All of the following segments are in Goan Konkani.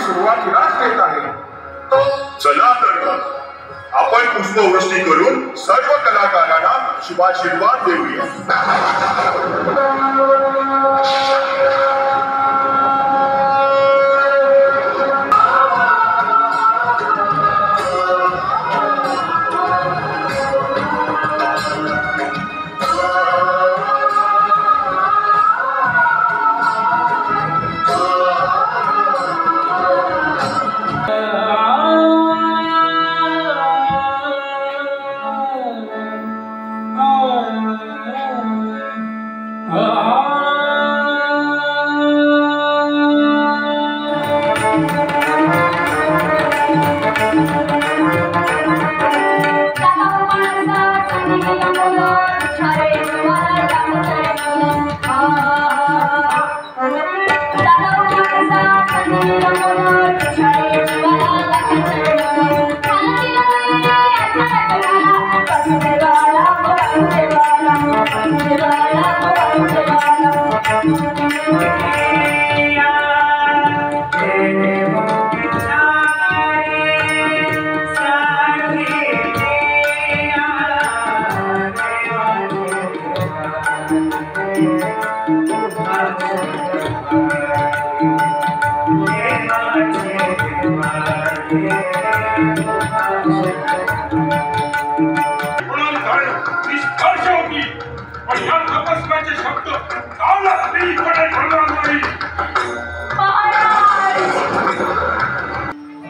सुरुवातीलाच येत आहे. चला तर मग आपण पुष्पवृष्टी करून सर्व कलाकारांना शुभाशीर्वाद देऊया.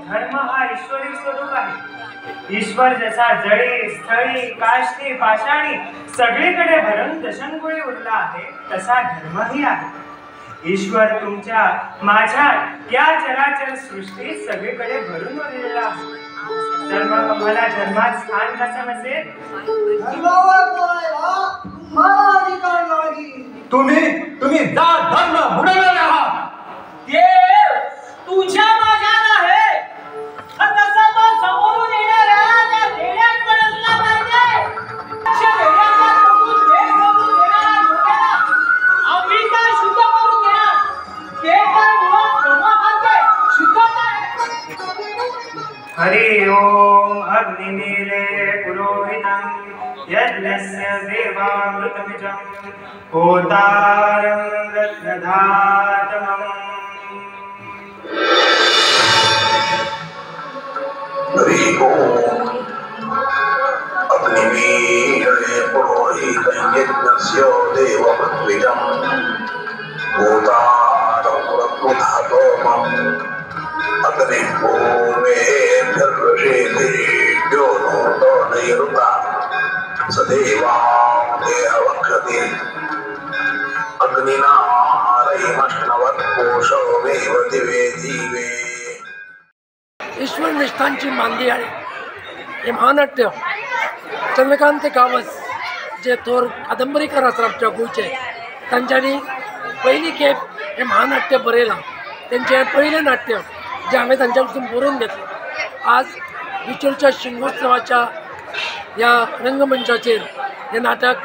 धर्म हा ईश्वरी स्वरूप आहे. ईश्वर जसा जळी स्थळी काष्टी पाषाणी सगळीकडे भरून दशनगुळी उरला आहे तसा धर्मही आहे. ईश्वर तुमच्या माझ्या या चराचर सृष्टीत सगळीकडे भरून उरलेला आहे. तर मग आम्हाला धर्मात स्थान कसं नसेल? तुम्ही तुम्ही जात धर्म बुडवणार आहात. देव तुझ्या माझ्यात आहे. तसा तो समोरून येणाऱ्या त्या रेड्यांकडे असला पाहिजे. रेड्यांच्या तोंडून भेट करून देणाऱ्या लोकांना आम्ही काय शुद्ध करून घेणार? ते तर मुळात ब्रह्मासारखे शुद्ध आहे. हरि ओम अग्निमीले पुरोहितं यज्ञस्य देवामृतमिजं होतारं रत्नधातमम्. हरि ओम अग्निमीले पुरोहितं यज्ञस्य देवामृतमिजं होतारं रत्नधातमम् अग्निभूमेभिर्ऋषिभिर्यो नो नैरुता सदेवां देहवक्षति अग्निना रयिमश्नवत्कोशमेव दिवे दिवे. ईश्वर निष्ठांची मांदी आहे हे महानाट्य चंद्रकांत गावस जे थोर कादंबरीकार आसा आमच्या गोंयचे तांच्यांनी पयली खेप हें महानाट्य बरयलां. तेंचें पयलें नाट्य जें हांवें तांच्या कडसून बरोवन घेतलें आज बिचोलच्या शिमगोत्सवाच्या ह्या रंगमंचाचेर हें नाटक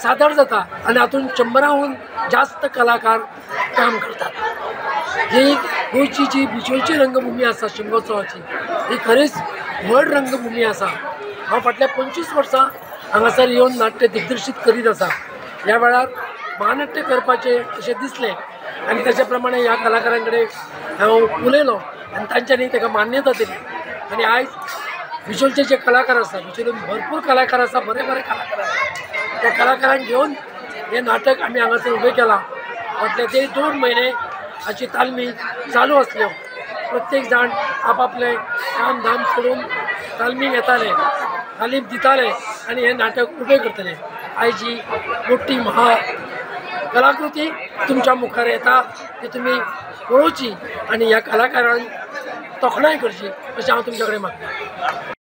सादर जाता आनी हातूंत 100 जास्त कलाकार काम करतात. ही गोंयची जी बिचोलची रंगभूमी आसा शिमगोत्सवाची ही खरीच व्हड रंगभूमी आसा. हांव फाटल्या 25 वर्सां हांगासर येवन नाट्य दिग्दर्शीत करीत आसा. ह्या वेळार महानाट्य करपाचें अशें दिसलें आनी ताच्या प्रमाणे ह्या कलाकारां कडेन हांव उलयलो आनी तांच्यांनी ताका मान्यता दिली. आनी आयज बिचोलचे जे कलाकार आसा, बिचोलीन भरपूर कलाकार आसा, बरे बरे कलाकार आसा, त्या कलाकारांक घेवन हें नाटक आमी हांगासर उबें केलां. फाटले ते 2 म्हयने हाची तालमी चालू आसल्यो. प्रत्येक जाण आपआपलें काम धाम सोडून तालमी घेताले, तालीम दिताले आनी हें नाटक उबें करतले. आयज ही मोठी महा कलाकृती तुमच्या मुखार येता ती तुमी पळोवची आनी ह्या कलाकारांक तोखणाय करची अशें हांव तुमच्या कडेन मागतां.